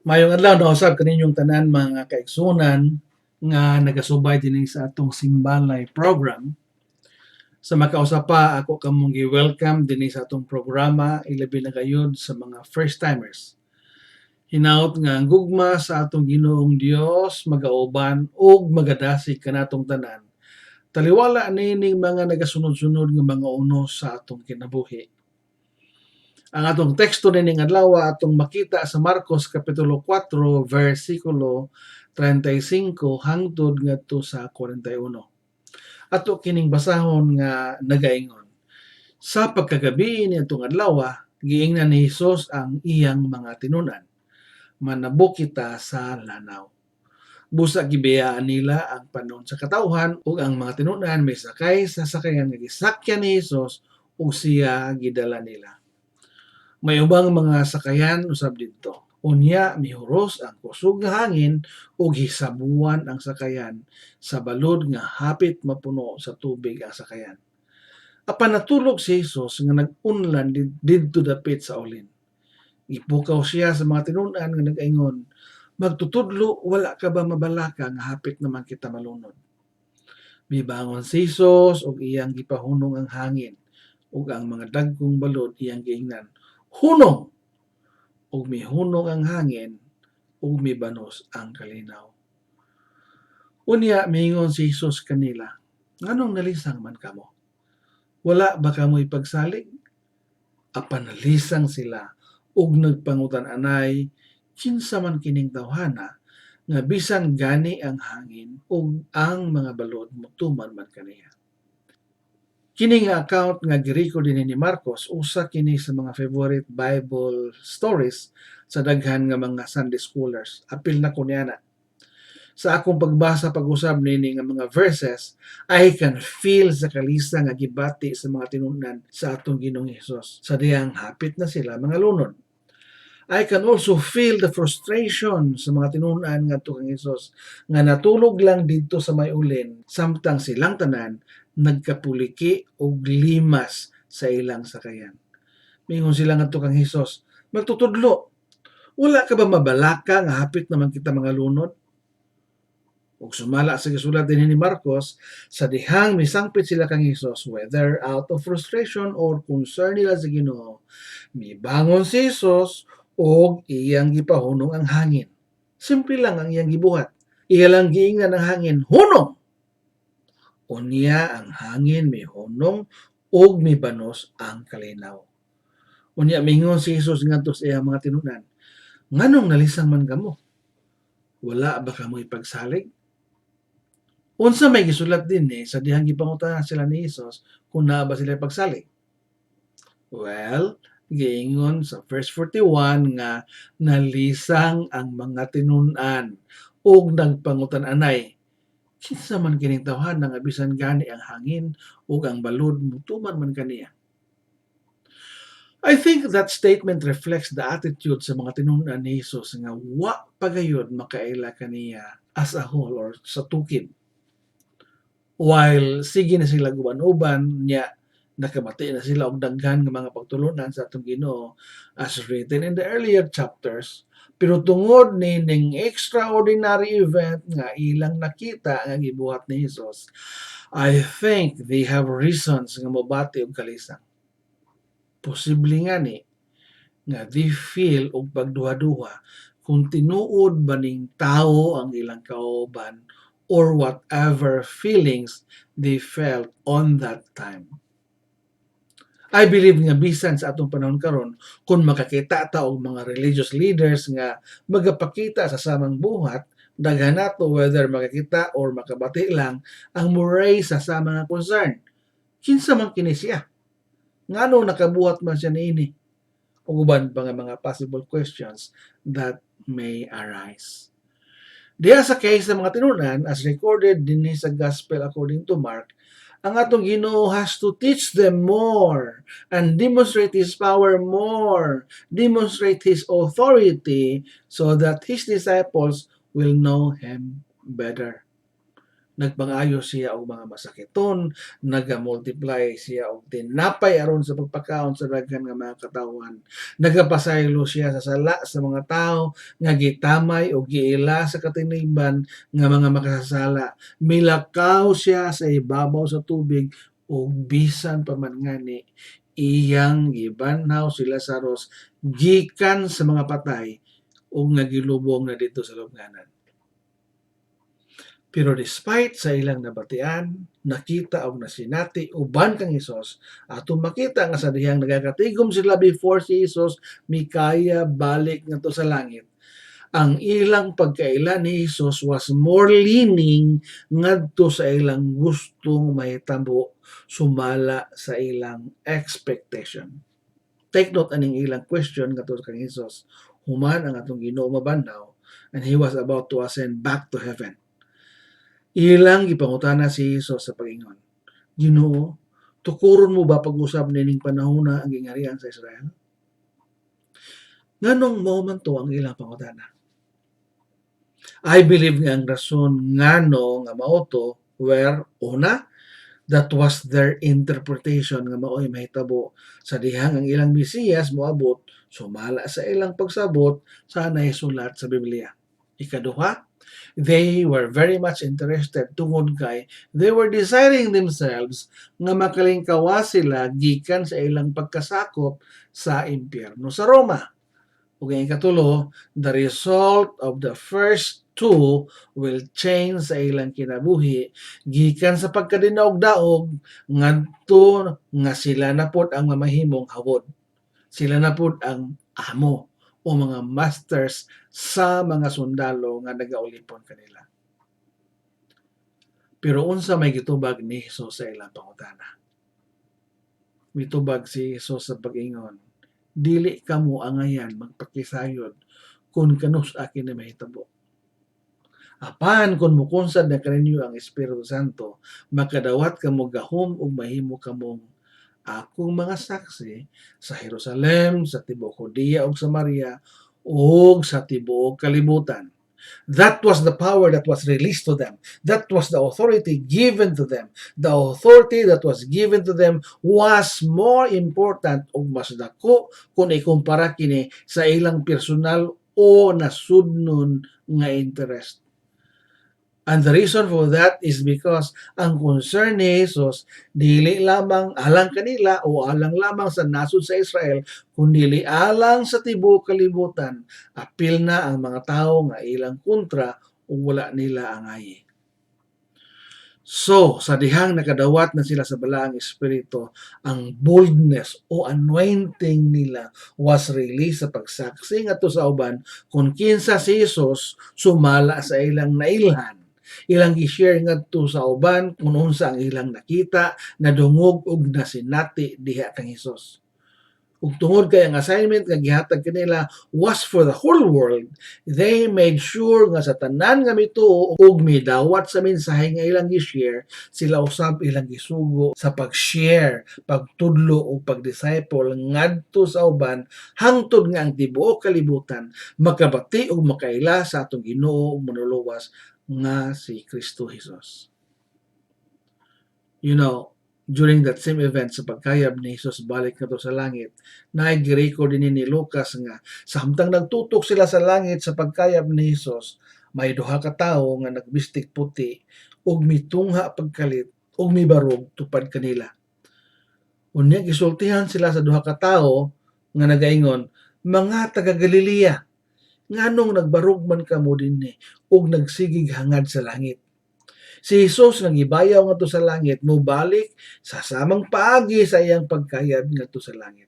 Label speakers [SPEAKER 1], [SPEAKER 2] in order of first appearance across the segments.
[SPEAKER 1] Maayong adlaw na usab kaninyong tanan, mga kaigsuonan nga nagasubay dinhi sa atong Simbalay program. Sa makausa pa, ako kamong gi-welcome dinhi sa atong programa, ilabi na gayud sa mga first timers. Hinaot nga ang gugma sa atong Ginoong Dios magauban ug magadasig kanatong tanan. Taliwala niining mga nagasunod-sunod nga mga unos sa atong kinabuhi. Ang atong teksto nining adlaw atong makita sa Marcos kapitulo 4 versikulo 35 hangtod ngadto sa 41. Ato kining basahon nga nagaingon: "Sa pagkagabii niadtong adlaw, giingnan ni Hesus ang iyang mga tinun-an, 'Manabok kita sa lanaw.' Busa gibiyaan nila ang panon sa katawhan ug ang mga tinun-an misakay sa sakayan nga gisakyan ni Hesus ug siya gidala nila. May ubang mga sakayan usab didto. Unya mihuros ang kusog nga hangin ug hisabuan ang sakayan sa balod nga hapit mapuno sa tubig ang sakayan. Apan natulog si Hesus nga nag-unlan didto dapit sa ulin. Gipukaw siya sa mga tinun-an nga nag-ingon, 'Magtutudlo, wala ka ba mabalaka nga hapit naman kita malunod?' Mibangon si Hesus ug iyang gipahunong ang hangin ug ang mga dagkong balod. Iyang giingnan, 'Hunong!' Ug mihunong ang hangin ug mibanos ang kalinaw. Unya miingon si Hesus kanila, 'Nganong nalisang man kamo? Wala ba kamoy pagsalig?' Apan nalisang sila ug nagpangutan-anay, kinsa man kining tawhana nga bisan gani ang hangin ug ang mga balod motuman man kaniya?" Kini nga account nga girecord dinhi ni Marcos, usa kini sa mga favorite Bible stories sa daghan nga mga Sunday schoolers. Apil na ko niana. Sa akong pagbasa pag-usab niini nga mga verses, I can feel sa kalisang nga gibati sa mga tinun-an sa atong Ginoong Hesus sa dihang hapit na sila mangalunod. I can also feel the frustration sa mga tinun-an ngadto kang Hesus nga natulog lang didto sa may ulin samtang silang tanan nagkapuliki og limas sa ilang sakayan. Mingon sila ngadto kang Hesus, "Magtutudlo, wala ka ba mabalaka nga hapit naman kita mangalunod?" Ug sumala sa gisulat dinhi ni Marcos, sa dihang misangpit sila kang Hesus, whether out of frustration or concern nila sa Ginoo, mibangon si Hesus ug iyang gipahunong ang hangin. Simple lang ang iyang gibuhat. Iya lang giingnan ang hangin, "Hunong!" Unya ang hangin mihunong ug mibanos ang kalinaw. Unya mingon si Hesus ngadto sa iyang mga tinun-an, "Nganong nalisang man kamo? Wala ba kamoy pagsalig?" Unsa may gisulat dinhi sa dihang gipangutana sila ni Hesus kung naa ba sila pagsalig? Well, giingon sa verse 41 nga nalisang ang mga tinun-an ug nagpangutan-anay, "Kinsa man kining tawhana nga bisan gani ang hangin ug ang balod motuman man kaniya?" I think that statement reflects the attitude sa mga tinun-an ni Hesus nga wa pa gayud makaila kaniya as a whole or sa tukid. While sige na sila guban-uban niya, nakabati na sila og daghan nga mga pagtulunan sa atong Ginoo as written in the earlier chapters, pero tungod nining extraordinary event nga ilang nakita nga gibuhat ni Hesus, I think they have reasons nga mobati og kalisang. Posible ngani nga they feel og pagduha-duha kung tinuod ba ning tawo ang ilang kauban or whatever feelings they felt on that time. I believe nga bisan sa atong panahon karon, kung makakita ta og mga religious leaders nga magapakita sa samang buhat, daghan nato, whether makakita or makabati lang, ang mo-raise sa sama nga concern. Kinsa man kini siya? Nganong nakabuhat man siya niini? Ug uban pa nga mga possible questions that may arise. Diha sa case sa mga tinun-an, as recorded dinhi sa Gospel according to Mark, ang atong Ginoo has to teach them more and demonstrate His power more, demonstrate His authority so that His disciples will know Him better. Nagpangayo siya og mga masakiton, naga-multiply siya og tinapay aron sa pagpakaon sa daghan nga mga katawhan. Nagapasaylo siya sa sala sa mga tawo nga gitamay o giila sa katilingban nga mga makasasala. Milakaw siya sa ibabaw sa tubig ug bisan pa man ngani iyang gibanhaw si Lazarus gikan sa mga patay ug nga gilubong na didto sa lubnganan. Pero despite sa ilang nabatian, nakita og nasinati uban kang Hesus, atong makita nga sa dihang nagakatigom sila before si Hesus mikaya balik ngadto sa langit, ang ilang pagkaila ni Hesus was more leaning ngadto sa ilang gustong mahitabo sumala sa ilang expectation. Take note aning ilang question ngadto kang Hesus human ang atong Ginoo mabanhaw and he was about to ascend back to heaven. Ilang gipangutana si Hesus sa pag-ingon, "Ginoo, tukuron mo ba pag-usab nining panahona ang gingharian sa Israel?" Nganong mao man to ang ilang pangutana? I believe nga ang rason ngano nga mao to were, una, that was their interpretation nga mao'y mahitabo sa dihang ang ilang Mesiyas moabot sumala sa ilang pagsabot sa nahisulat sa Biblia. Ikaduha, they were very much interested tungod kay they were desiring themselves nga makalingkawa sila gikan sa ilang pagkasakop sa impyerno sa Roma. Ug ang ikatulo, the result of the first two will change sa ilang kinabuhi gikan sa pagkadinaog-daog ngadto nga sila na pod ang mamahimong hawod. Sila na pod ang amo o mga masters sa mga sundalo nga nagaulipon kanila. Pero unsa may gitubag ni Hesus sa ilang pangutana? Mitubag si Hesus sa pag-ingon, "Dili kamo angayan magpakisayod kung kanus-a kini mahitabo. Apan kung mukunsad na kaninyo ang Espiritu Santo, makadawat kamo gahom ug mahimo kamong akong mga saksi sa Jerusalem, sa tibuok Judea ug Samaria ug sa tibuok kalibutan." That was the power that was released to them. That was the authority given to them. The authority that was given to them was more important ug mas dako kung ikumpara kini sa ilang personal o nasudnon nga interest. And the reason for that is because ang concern ni Jesus dili lamang alang kanila o alang lamang sa nasod sa Israel, kundi alang sa tibuok kalibutan, apil na ang mga tao nga ilang kontra o wala nila angayi. So, sa dihang nakadawat na sila sa Balaang Espiritu, ang boldness o anointing nila was released sa pagsaksi ngadto sa uban kung kinsa si Jesus sumala sa ilang nailhan. Ilang gi-share ngadto sa uban kung unsa ang ilang nakita, nadungog ug nasinati diha kang Hesus. Ug tungod kay ang assignment nga gihatag kanila was for the whole world, they made sure nga sa tanan nga mituo ug midawat sa mensahe nga ilang gi-share, sila usab ilang gisugo sa pag-share, pagtudlo ug pag-disciple ngadto sa uban hangtod nga ang tibuok kalibutan makabati ug makaila sa atong Ginoo ug Manluluwas nga si Kristo Jesus. During that same event sa pagkayab ni Jesus balik ngadto sa langit, naay gi-record dinhi ni Lucas nga samtang nagtutok sila sa langit sa pagkayab ni Jesus, may duha ka tawo nga nagbistig puti ug mitungha pagkalit ug mibarog tupad kanila. Unya gisultihan sila sa duha ka tawo nga nagaingon, "Mga taga Galilea, nganong nagbarog man kamo dinhi ug nagsigig hangad sa langit? Si Jesus nga gibayaw ngadto sa langit mobalik sa samang paagi sa iyang pagkayab ngadto sa langit."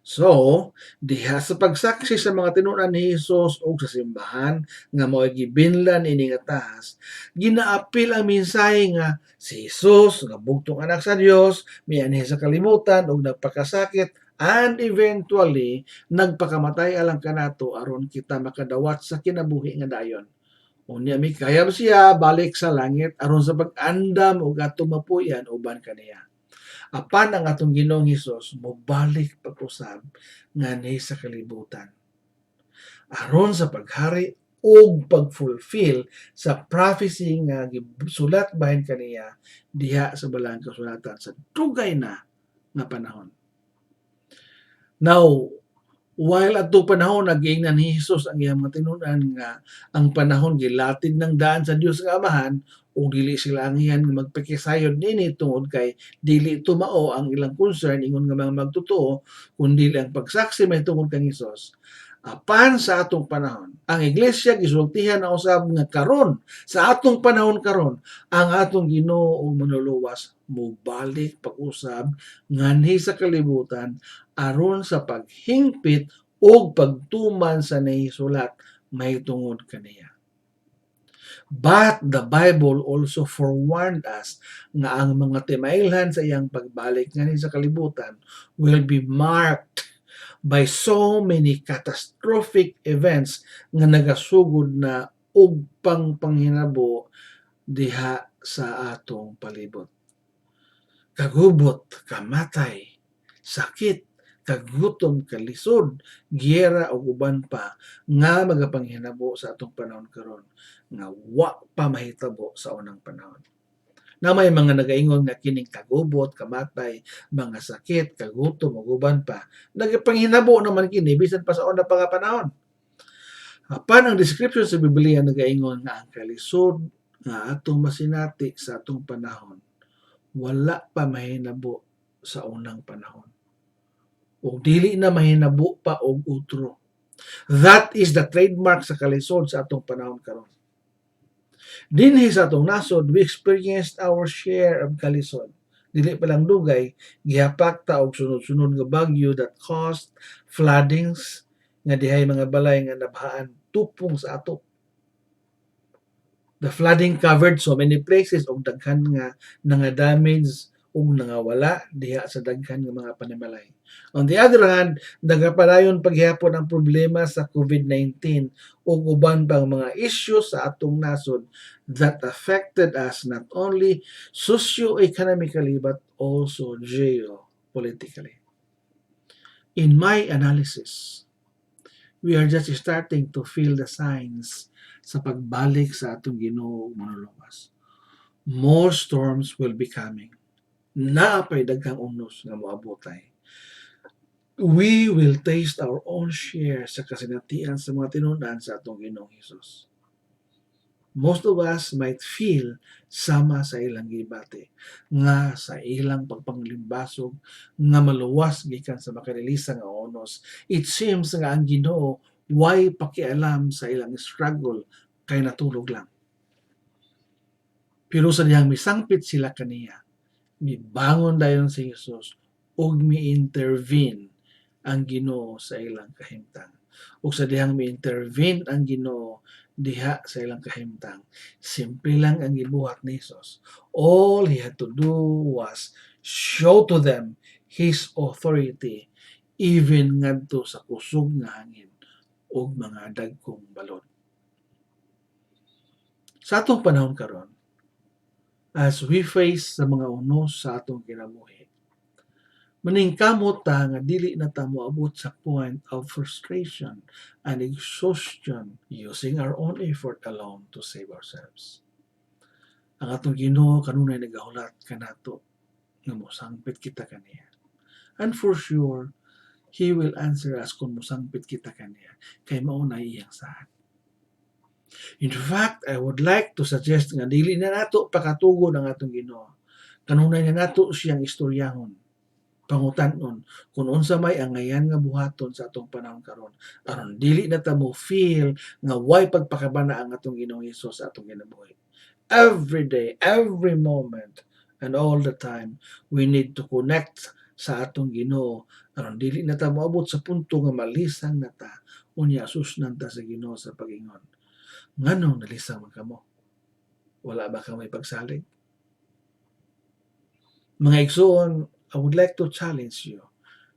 [SPEAKER 1] So, diha sa pagsaksi sa mga tinun-an ni Jesus ug sa simbahan nga mao'y gibinlan ini nga tahas, ginaapil ang mensahe nga si Jesus nga bugtong anak sa Dios mianhi sa kalibutan ug nagpakasakit and eventually nagpakamatay alang kanato aron kita makadawat sa kinabuhi nga dayon. Unya mikayab siya balik sa langit aron sa pag-andam og atong mapuy-an uban kaniya. Apan ang atong Ginoong Hesus mobalik pag-usab nganhi sa kalibutan aron sa paghari ug pag-fulfill sa prophecy nga gisulat bahin kaniya diha sa Balaang Kasulatan sa dugay na nga panahon. Now, while adto panahon nagiingnan ni Jesus ang iyang mga tinun-an nga ang panahon gilatid ng daan sa Dios nga Amahan ug dili sila angyan nga magpakisayod niini tungod kay dili tumao ang ilang concern ingon nga mga magtotoo, kundi ang pagsaksi mahitungod kang Hesus. Apan sa atong panahon, ang iglesia gisultihan na usab nga karon, sa atong panahon karon, ang atong Ginoo ug Manluluwas mobalik pag-usab nganhi sa kalibutan aron sa paghingpit ug pagtuman sa nahisulat mahitungod kaniya. But the Bible also forewarned us nga ang mga timailhan sa iyang pagbalik nganhi sa kalibutan will be marked by so many catastrophic events nga nagasugod na og pangpanghinabo diha sa atong palibot. Kagubot, kamatay, sakit, kagutom, kalisod, giyera ug uban pa nga magapanghinabo sa atong panahon karon nga wa pa mahitabo sa unang panahon. Na may mga nagaingon nga kining kagubot, kamatay, mga sakit, kagutom ug uban pa, nagapanghinabo naman kini bisan pa sa una pa nga panahon. Apan ang description sa Biblia nagaingon nga ang kalisod nga atong masinati sa atong panahon wala pa mahinabo sa unang panahon. Ug dili na mahinabo pa og utro. That is the trademark sa kalisod sa atong panahon karon. Dinhi sa atong nasod, we experienced our share of kalisod. Dili pa lang dugay, gihapak ta og sunod-sunod nga bagyo that caused floodings nga dihay mga balay nga nabahaan tupong sa atop. The flooding covered so many places ug daghan nga nga damage ug nangawala diha sa daghan nga mga panimalay. On the other hand, nagapadayon paghihapon ang problema sa COVID-19 ug uban pang mga issues sa atong nasod that affected us not only socio-economically but also geopolitically. In my analysis, we are just starting to feel the signs sa pagbalik sa atong Ginoo ug Manluluwas. More storms will be coming. Naa pay daghang unos nga moabotay. We will taste our own share sa kasinatian sa mga tinun-an sa atong Ginoong Hesus. Most of us might feel sama sa ilang gibati nga sa ilang pagpanglimbasog nga maluwas gikan sa makanilisa nga unos. It seems nga ang Ginoo way pakialam sa ilang struggle kay natulog lang. Pero sa dihang misangpit sila kaniya, mibangon dayon si Jesus ug mi-intervene ang Ginoo sa ilang kahimtang. Ug sa dihang mi-intervene ang Ginoo diha sa ilang kahimtang, simple lang ang gibuhat ni Jesus. All he had to do was show to them his authority even ngadto sa kusog nga hangin ug mga dagkong balod. Sa atong panahon karon, as we face sa mga unos sa atong kinabuhi, maningkamot ta nga dili na ta moabot sa point of frustration and exhaustion using our own effort alone to save ourselves. Ang atong Ginoo kanunay nagahulat kanato nga mosangpit kita kaniya. And for sure, He will answer us kung mosangpit kita kaniya, kay mao na iyang saad. In fact, I would like to suggest nga dili na nato pakatugon ang atong Ginoo. Kanunay na nato siyang istoryahon. Pangutan-on kung unsa may angayan nga buhaton sa atong panahon karon aron dili na ta mo feel nga way pagpakabana ang atong Ginoong Hesus sa atong kinabuhi. Every day, every moment, and all the time, we need to connect sa atong Ginoo aron dili na ta moabot sa punto nga malisang na ta, unya susnan ta sa Ginoo sa pag-ingon, "Nganong nalisang man kamo? Wala ba kamoy pagsalig?" Mga igsoon, I would like to challenge you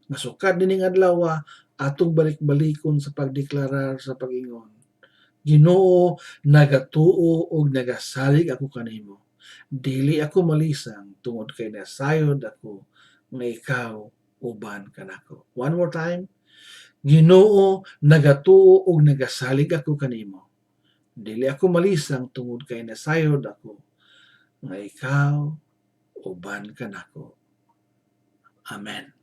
[SPEAKER 1] nga sukad nining adlaw atong balik-balikon sa pagdeklarar sa pag-ingon, "Ginoo, nagatuo og nagasalig ako kanimo. Dili ako malisang tungod kay nasayod ako nga ikaw uban kanako." One more time. "Ginoo, nagatuo og nagasalig ako kanimo. Dili ako malisang tungod kay nasayod ako nga ikaw uban kanako. Amen.